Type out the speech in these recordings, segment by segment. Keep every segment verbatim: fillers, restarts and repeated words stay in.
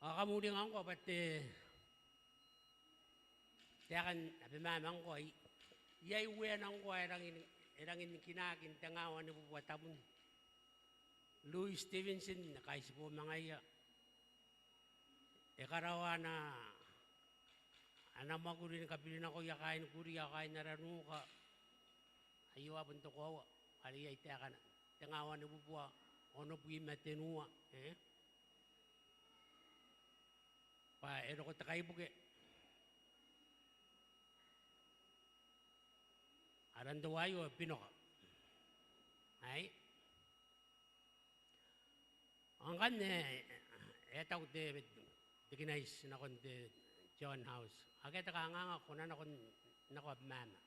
Ao kam uringa ngkoa bwa te, taekan Abemama ngkoa, iai ueana ngkoa ae rangi ni, e rangi ni kinaaki n tengaun anebubua tabun. Louis Stevenson, e kaitibo ma ngaia. E karaoa ana, ana mwakuri ni kabirinakoia kaain Kuria ao kaain ara nuka. Aio a bon te koaua are iai taekana. Tengaun anebubua onobwi ma tenua, e? Bwa e roko te kaibuke. Aran teuaio Binoka. Aei. Ao ngkanne e, e taku te, te Kinaiti nakon te John House, akea te kanganga, ko na nako, nako Abemama.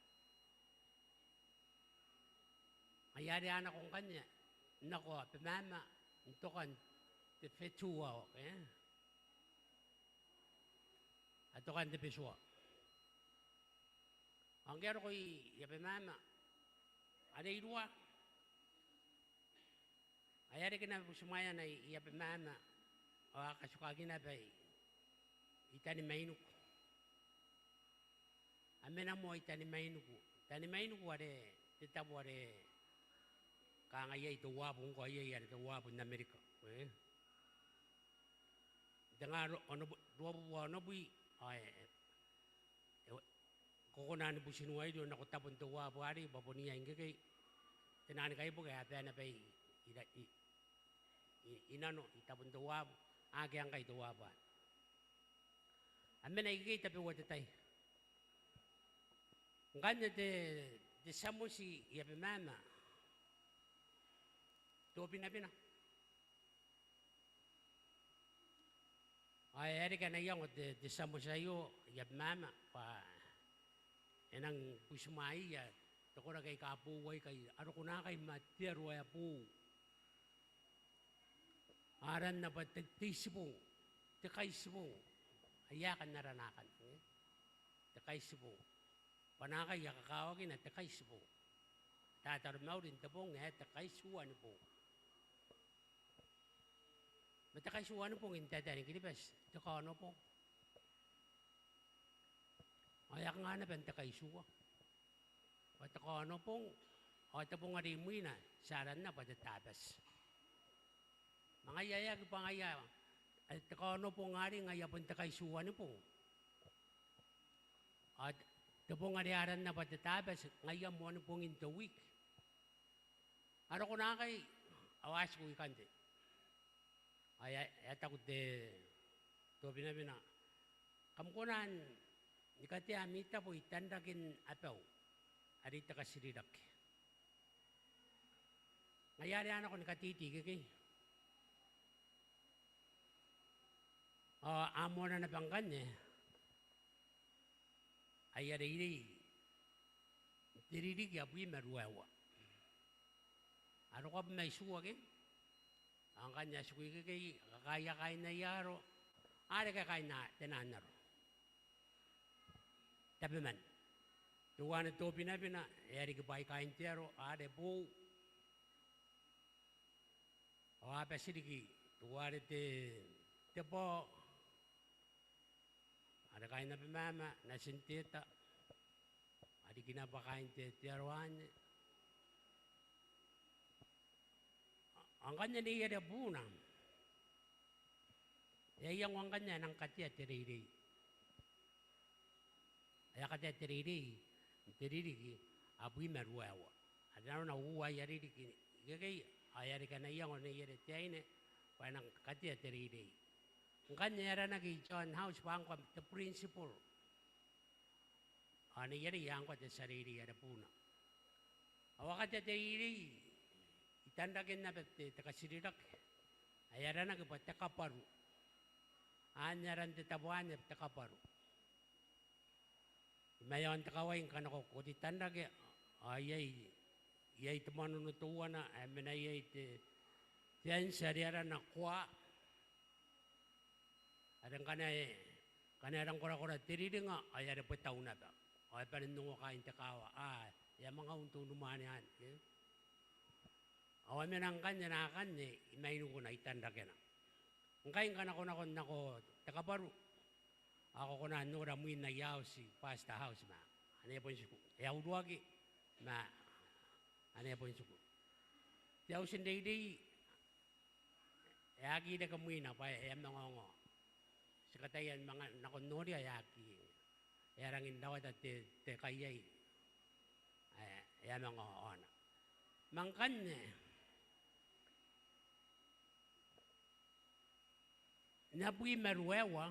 Ngaia are a nako ngkanne, nako Abemama n tokan te Betuao, e? A tokan te Betuao. Ao ngke a roko i, i Abemama, are irua. Ao e a reke naba butimwaeana i, i Abemama, ao a katukaaki naba i, i Tanimainiku. A mena moa i Tanimainiku. Tanimainiku are te tabo are kanga iai te uabu ngkoa, iai are te uabu n Amerika. E? Tengaa ro-, onobwi, ruabubua onobwi, ao e, e, e kokona ni butiniua irio nako tabon te uabu arei bwa bon iai ngkekei. Te naan kaibuke ae a bae naba i, i, i, i, i nano, i tabon te uabu, akea ngkai te uabu arei. A mena ikekei tabeua te tai. Ngkanne te, te tia moti i Abemama, Tobinabina. Ao e a reke ana iango te, te tia moti aio i Abemama bwa e nang butimwaeia te koraki aika boou aikai, a roko naakai ma te aro ae boou. Aranna bwa te, te Itibong, te Kaitibong. Ai aekan arana akanne, e? Te Kaitibong. Bwa naakai a kakawakina te Kaitibong. Tataromauri n te bong ae te Kaitiuanibong. Ma te Kaitiuanibong n taetae ni Kiribati, te Kaonobong. Ao e a kanga naba n te Kaitiua. Bwa te Kaonobong, ao te bong are imwina ti aranna bwa te Tabati. Ma ngaia e aki bwa ngaia, e, te Kaonobong arei ngaia bon te Kaitiuanibong. Ao te, te bong are aranna bwa te Tabati, ngaia moani bongin te wiki. A roko naakai, ao a tiku i Kante. Ao e a, e a taku te Tobinabina, kam kona ni katea ami tabo i tanraken abau, are i te Katirirake. Ngaia are a nako ni katiti ikekei. Ao a moana naba ngkanne aia reirei n te ririki abwi ma ruaiwa. A roko abwi ma itiua ke? Ao ngkanne a tiku ikekei, a kakaea kaain aia aro, a reke kaain te naan aro. Tabeman. Teuana Tobinabina, e a riki bwaai kaain te aro, are boou. Ao a bati riki teuare te, te bao, are kaain Abemama, natin te eta, a riki naba kaain te, te aro anne. Ao ngkanne neiere buuna. E a iangoa ngkanne ae e nang katea te reirei. Ao e a katea te reirei n te ririki abwi ma ruaiwa. Are nanona uoua aia ririki ikekei, ao e a reke ana iango neiere te aine bwa e nang katea te reirei. Ngkanne e aranaki John House bwa ngkoa te principal. Ao neiere e a ngkoa te tia reirei are buuna. Ao a katea te reirei i tanraken naba te, te Katirirake, ae aranaki bwa te Kabwaru. Anne aran te tabo anne, te Kabwaru. I maeaon te kawai ngkana ko, ko oti tanrake, ao iai, iai te mwanono teuana ae mena iai te, te anti are arana koa. Are ngkana e, ngkana e rang korakora te riringa, ao e a rebwetau naba. Ao e bane n ongo kaain te kaawa. A, e a manga un te unimwaane anne, e? Ao a mena ngkanne naakanne i mainikuna, i tanrakena. Ngkai ngkana ko nako, nako te kabwaru ao ko kona n nora mwin aia auti, pastor house, ma ane bon tiku. E a uruaki ma ane bon tiku. Te auti n reirei e aki reke mwina bwa e a manga ongo. Ti kataia ni manga nako n noria, e aki, e a rangi n rawata te, te kai aei ae e a manga aona. Ma ngkanne n abwi ma ruaiwa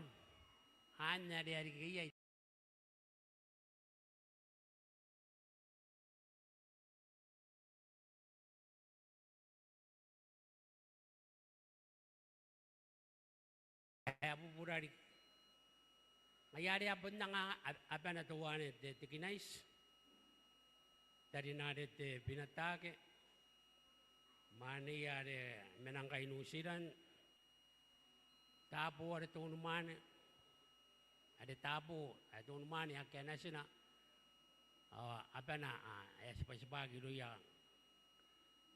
anne are e a riki iai ae a bubura riki. Ngaia are a bon anga ab-, abana teuaane te, te kinaiti, tarina are te Binatake, mwaneia are mena ngkai New Zealand, Taabo are te unimwaane, are Taabo ae te unimwaane akea natina, ao abana ae e a tibwatibwaki irouia,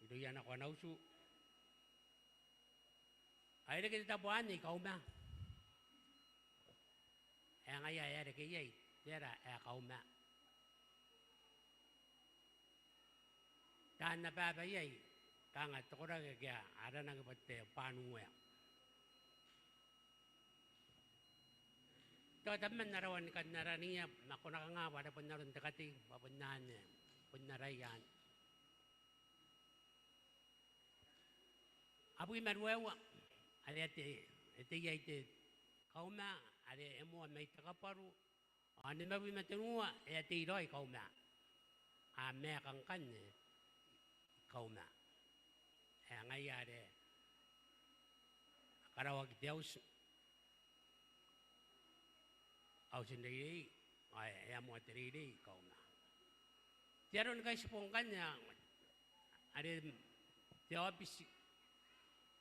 irouia nako ana utu. Ao e reke te tabo anne i Kauma. Ae ngaia ae e a reke iai te ara ae Kauma. Taan abaaba iai, kanga te koraki ake a aranaki bwa te Bwanuea. Tao tabeman ara aro ni kan araniia, ma ko na kanga bwa are bon aron te katei, bwa bon anne, bon araia anne. Abwi ma ruaiwa are e a tei, e tei iai te Kauma are e moa mai te kabwaru, ao nimabwi ma tenua e a tei raoi i Kauma. A maeka ngkanne i Kauma. Ae ngaia are a karaoaki te auti, auti n reirei, ao e a moa te reirei i Kauma. Te aro ni kaitibo ngkanne are te aobiti,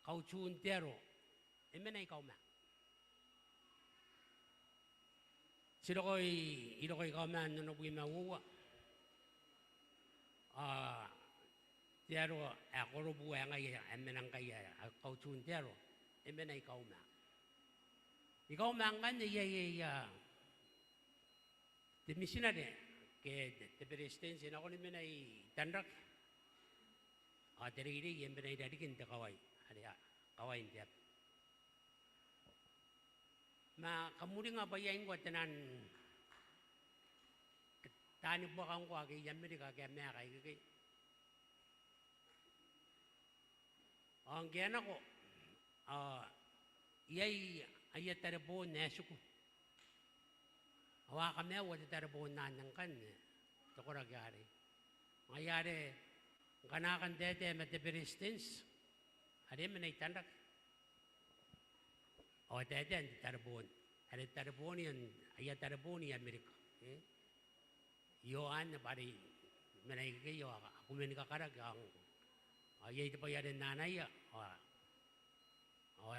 kautun te aro, e mena i Kauma. Ti roko i, i roko i Kauma n onobwi ma uoua. Ao te aro ae Korobu ae ngaia ae mena ngkai ae kautun te aro, e mena i Kauma. I Kauma ngkanne iai, iai, iai te mitinare ke te, te beretitenti e nako ni mena i Tanrake. Ao te reirei e mena i rarikin te kawai, are a, kawain te aba. Ma kam uringa bwa iai ngkoa te nang, taani buaka ngkoa ake i Amerika ake a maeka ikekei. Ao ngke a nako, ao iai aia tareboon ae tiku. Ao a kamaiua te tareboon anne ngkanne, te koraki arei. Ngaia are ngkana a kan taetae ma te beretitenti, are e mena i Tanrake, ao a taetae n te tareboon. Are te tareboon, aia tareboon i Amerika. E? Io, anne bwa are i mena ikekei ao a kume ni kakaraki ao, ao iai te bwai are n anaia ao, ao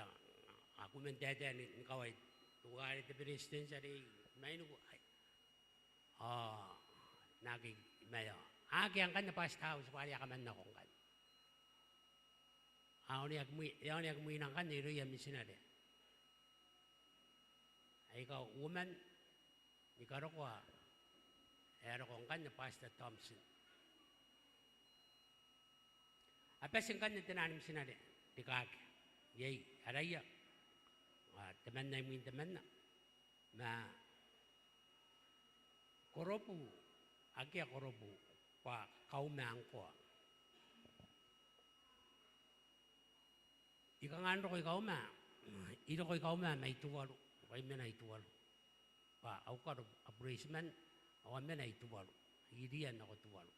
a kume n taetae ni, ni kawai. Teuare te beretitenti are i mainiku, ao naake i maeao. Akea ngkanne pastor house bwa are a kaman nako ngkanne. A oneaki mwi-, e a oneaki mwina ngkanne irouia mitinare aika uoman ni karokoa, e a roko ngkanne Pastor Thompson. A bati ngkanne te nang mitinare rikaaki, iai araia, a, temanna imwin temanna. Ma Korobu, akea Korobu, bwa Kauma ngkoa. I kanga n roko i Kauma? I roko i Kauma mai Tuvalu, bwa I mena i Tuvalu. Bwa au karo a bureitiman, ao a mena i Tuvalu, I iria nako Tuvalu.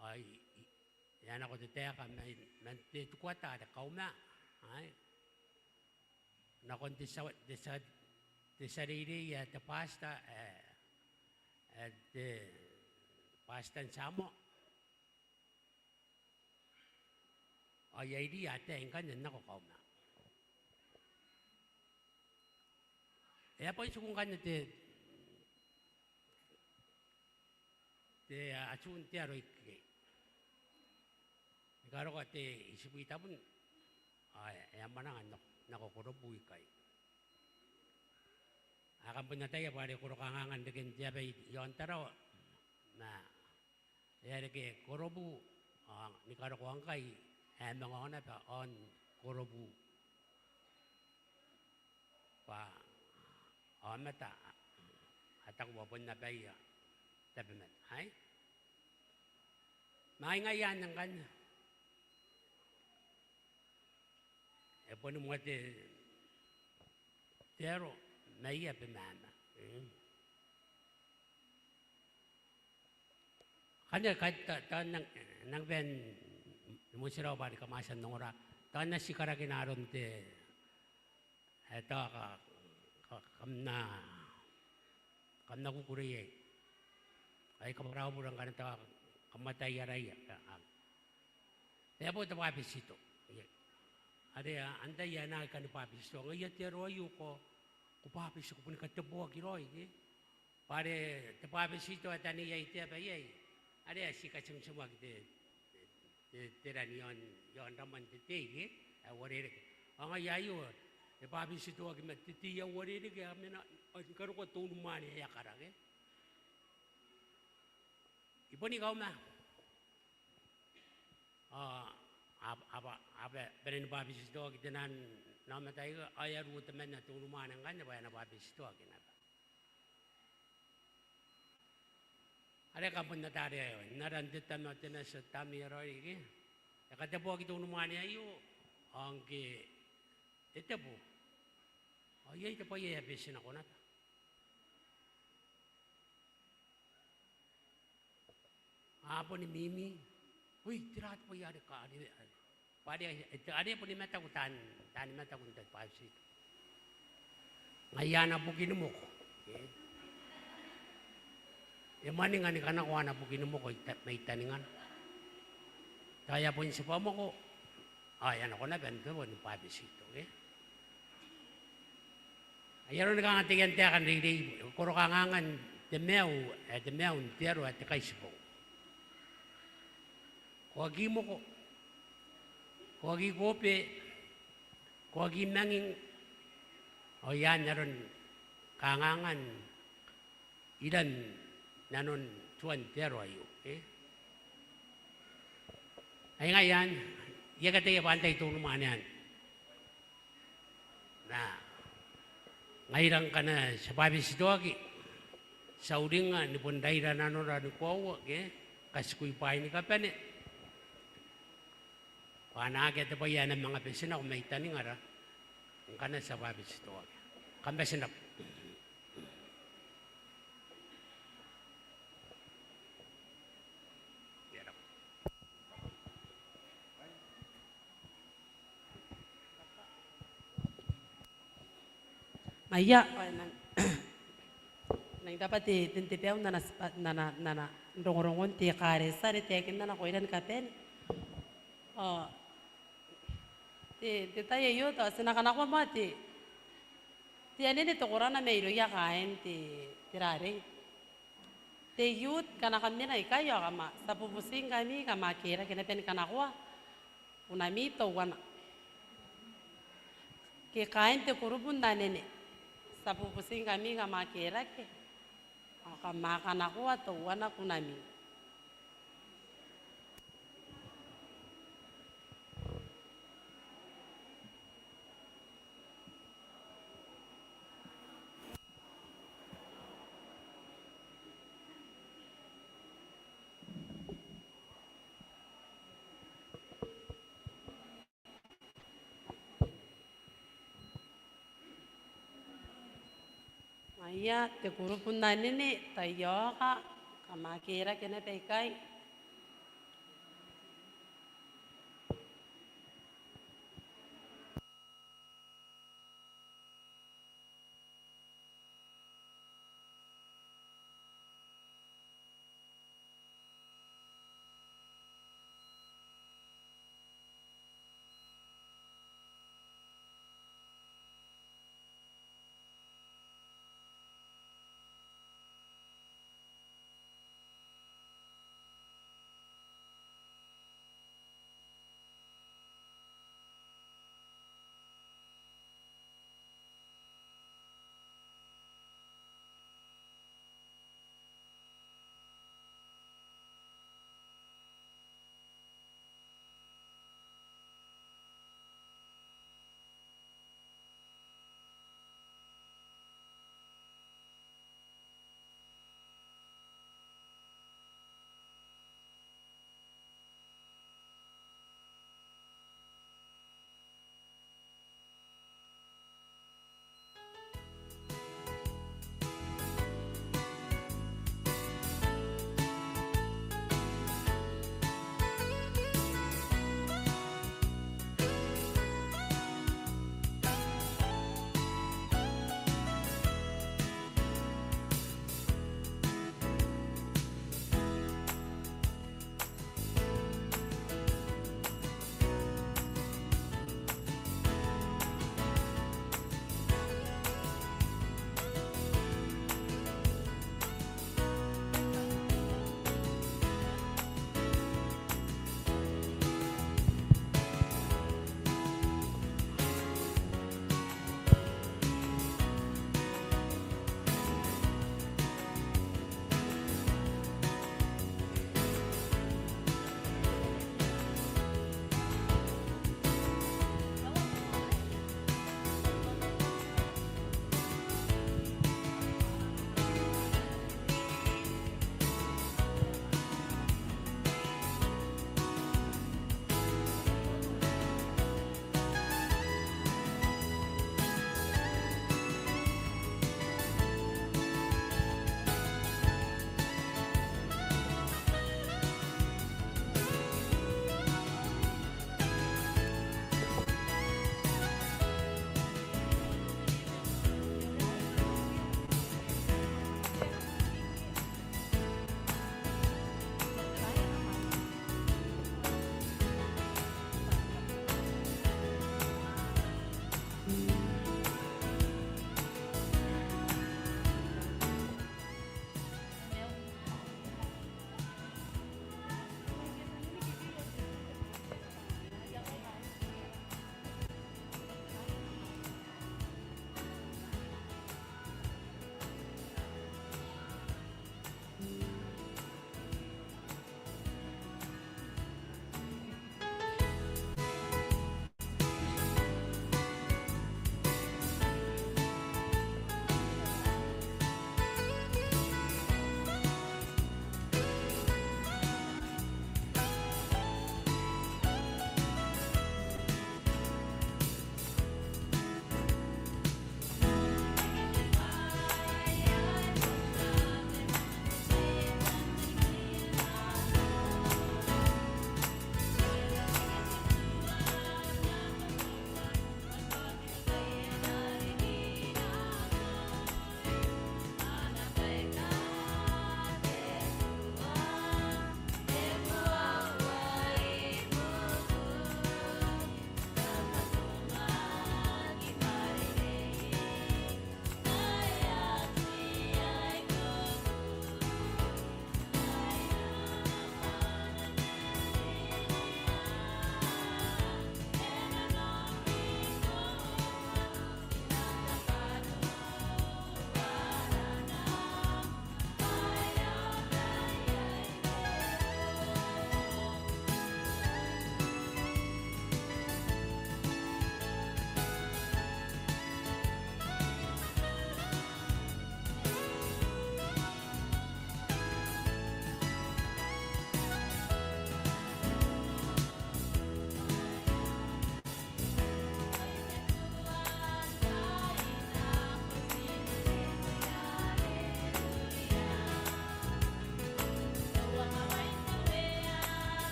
Ao i, i, e a nako te taeka man, man te headquarter are Kauma, ae nakon te tia, te tia, te tia reirei ae te pastor, ae, ae te pastor n Samoa. Ao I a iria ataei ngkanne n nako Kauma. E a bon tiku ngkanne te, te atun te aro ikekei. Ni karokoa te itibwi tabun, Ao e a mwananga nako, nako Korobu ikai. Ao kam bon ataia bwa are koro kangaanga n reken te aba i aon Tarawa, ma e a reke Korobu, ao ni karokoa ngkai ae e manga ao naba aon Korobu. Bwa aomata a taku bwa bon abaia tabemwaang. Ai? Ma ai ngaia anne ngkanne. E boni moa te, te aro mai abamwakoro. Mm. Ngkanne kai ta, tao N nang, N nang bon motirawa bwa are kam a tia n ongora. Tao N na ti karakina aron te, e, tao ka, ka, kam na, kam na kukurei iai. Ai kabwara au bure ngkana tao kam ataia araia. A, a. E a bo te bwabetito. Iai. Are a, antai ae na aki kani bwabetito? Ngaia te aro aio ko, ko bwabetito, ko boni kateboaki raoi, ke? Bwa are te bwabetito ae taneiai te aba iai, are e a ti katimtimaki te, te, te ran i aon, i aon ramwan te tei, ke? Ae uarereke. Ao ngaia aio, e bwabetitoaki ma te tei ae uarereke, a mena, a, ni karokoa te unimwaane ae e a kara, ke? I boni kauma. Ao a, a, a, a ba, bane ni bwabetitoaki te naan aomata aika, ao e a ruo temanna te unimwaane ngkanne bwa e na bwabetitoaki naba. Are kam bon ata are n aran te Tama, te Nati ao te Tamnei ae Raoiroi, ke? E kateboaki te unimwaane aio, ao ngke e tebo, ao iai te bwai ae e a beti nako naba. A boni mimi. Oi, tera te bwai are ka, are, are. Bwa are, are boni mataku taan, taani mataku n te bwabetito. Ngaia ana bukinimoko. E. E mwaninga ni kanakoa ana bukinimoko i ta, mai taningana. Tao e a bon tibwamoko. Ao e a nako naba n te rua ni bwabetito, ke? Ai aron kanga taian taeka n reirei, koro kangaanga n te maiu, ae te maiu n te aro ae te kaitibong. Ko aki moko, ko aki kobe, ko aki manging, ao iaan aron kangaanga n iran nanon tuan te aro aio, e. Ai ngaia anne, I aki ataia bwa antai te unimwaane anne. Ma ngaira ngkana ti a bwabetitoaki, ti a uringa ni bon raira nanora ni koaua, ke, katikui bwaai ni kabane. Bwa a na akea te bwai ae e na manga beti nako mai taningara ngkana ti a bwabetitoaki. Kam bati n rabwa. Ngaia, ao e nang, nang rabwa te, te, te bwai n ana, n ana, n ana rongorongon te ekaretia are e taekinna nakoira ni kabane. Ao te, te tai aio tao ti na kanakoa moa te, te anene te korana mairouia kaain te, te rarei. Te youth, ngkana kam mena ikai ao kam a, ti a bubutingkami kam a kerake naba ni kanakoa kunami teuana. Ke kaain te kurubu n anene, ti a bubutingkami kam a kerake ao kam a kanakoa teuana kunami. Ngaia, te kurubu n anene, taiaoka, kam a kerake naba ikai.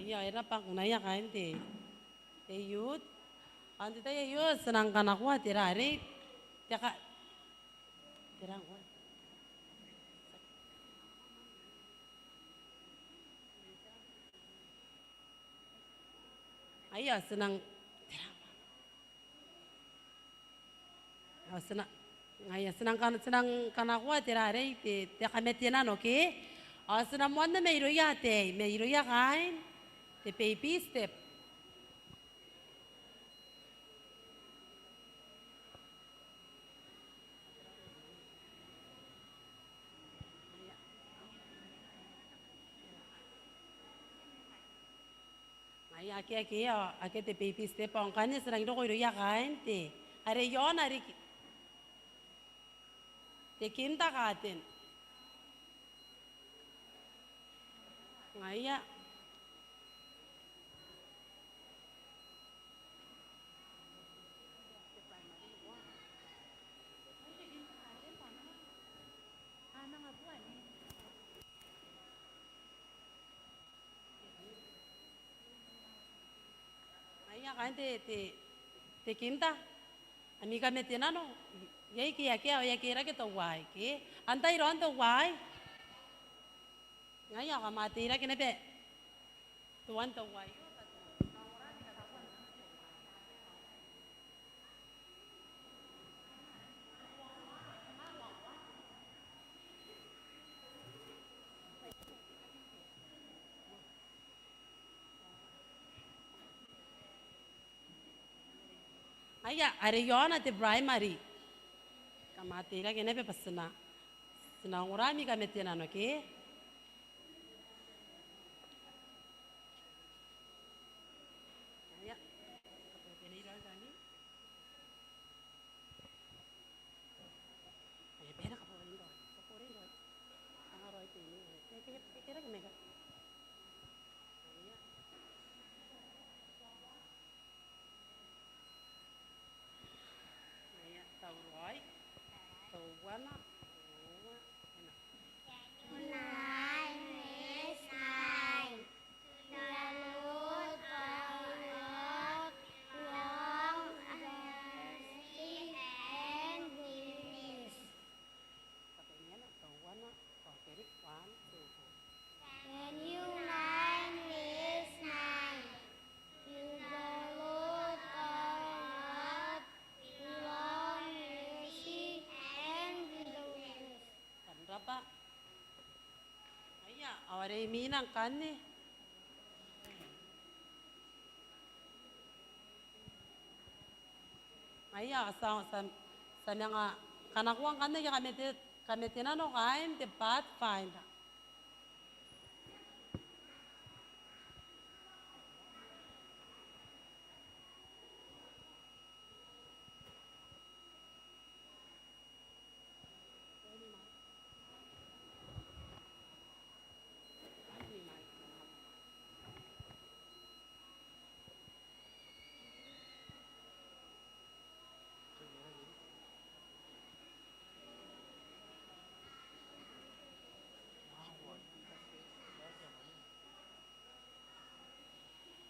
Ia, e raba ngkoe, ngaia kaain te, te youth. Ao n te tai aio ti nang kanakoa te rarei, te ka-, te rang-, ngaia ti nang, te rang-, Ao ti na, ngaia, ti nang kan-, ti nang kanakoa te rarei, te, te kamatenano ke. Ao ti na moanna mairouia ataei, mairouia kaain te baby step. Ngaia ake, ake, ao ake te baby step, ao ngkanne ti nang roko irouia kaain te, are i aona riki. Te kindergarten. Ngaia. Ngaia kaain te, te, te kinda. Ami kamatenano, iai ke akea, ao e a kerake teuaei ke? Antai raon teuaei? Ngaia, kam a teirake naba teuan teuaei. Aia, are i aona te primary. Kam a teirake naba bwa ti na, ti na ongora ami kamatenano ke? Aia. E bera ka bora indoa. Ka bora indoa. Tanga roi te ini. Ke, ke, ke, ke, ke, ke, ke. Aia, tau roi. Teuana, ruaiwa, ina. Daniel nine verse nine. To the Lord our God belong mercy and goodness. Daniel nine verse nine. To the Lord our God belong mercy and goodness. Kam rabwa. Aia, ao are imwina ngkanne. Aia, ti a, ti a, ti a manga kanakoa ngkanne aia kamate, kamatenano kaain te Pathfinder.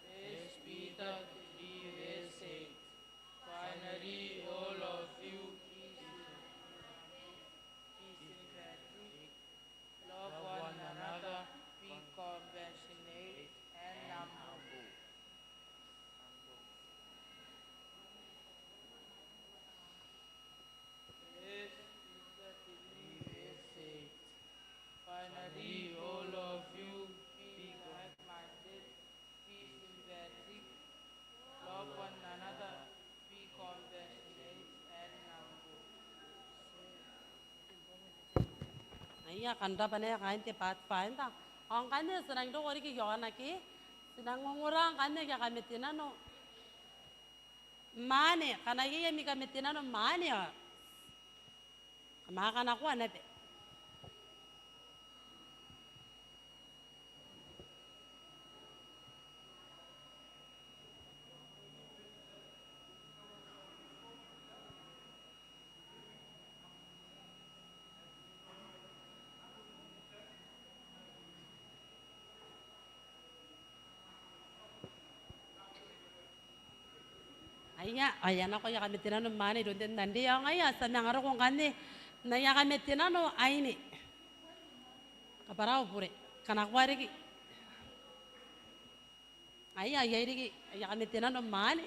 First Peter three verse eight. Finally, all of you, be sympathetic, love one another, be compassionate and humble. First Peter three verse eight. Finally, all of you, be like-minded, be sympathetic, love one another, be compassionate and humble. Aia, kam rabwa naba kaain te Pathfinder. Ao ngkanne ti nang roko riki i aona ke, ti nang ongora ngkanne aia kamatenano. Mwaane, ngkana iai ami kamatenano mwaane ao kam a kanakoa naba. Aia, ao e a nako aia kametenano mwaane iroun Ten Tande, ao ngaia ti a manga roko ngkanne n aia kametenano aine. Kabwara au bure, kanakoa riki. Aia, iai riki aia kametenano mwaane.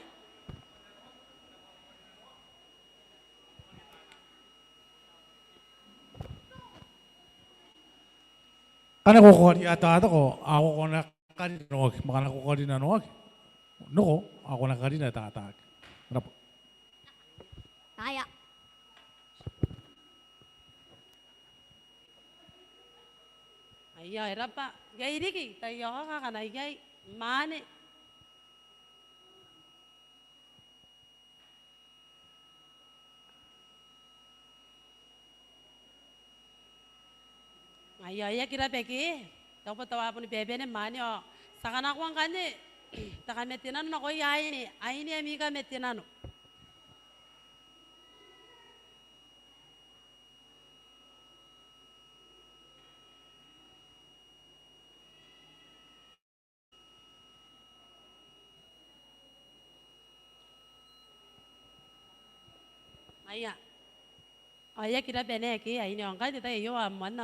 Kanakoa ko kariaia tatako, ao ko na karina n oki, ma kanakoa ko karina n oki. Noko, ao ko na karina tataki. Rabwa. Aia. Aia, e rabwa. Iai riki, taiaoka ngkana iai mwaane. Aia, e aki raba ke, tao bwa tao a boni bebete mwaane ao ti a kanakoa ngkanne te kametenano nakoia aine, aine ami kametenano. Aia. Ao e aki raba naba ke aine, ao ngkai n te tai aio a moanna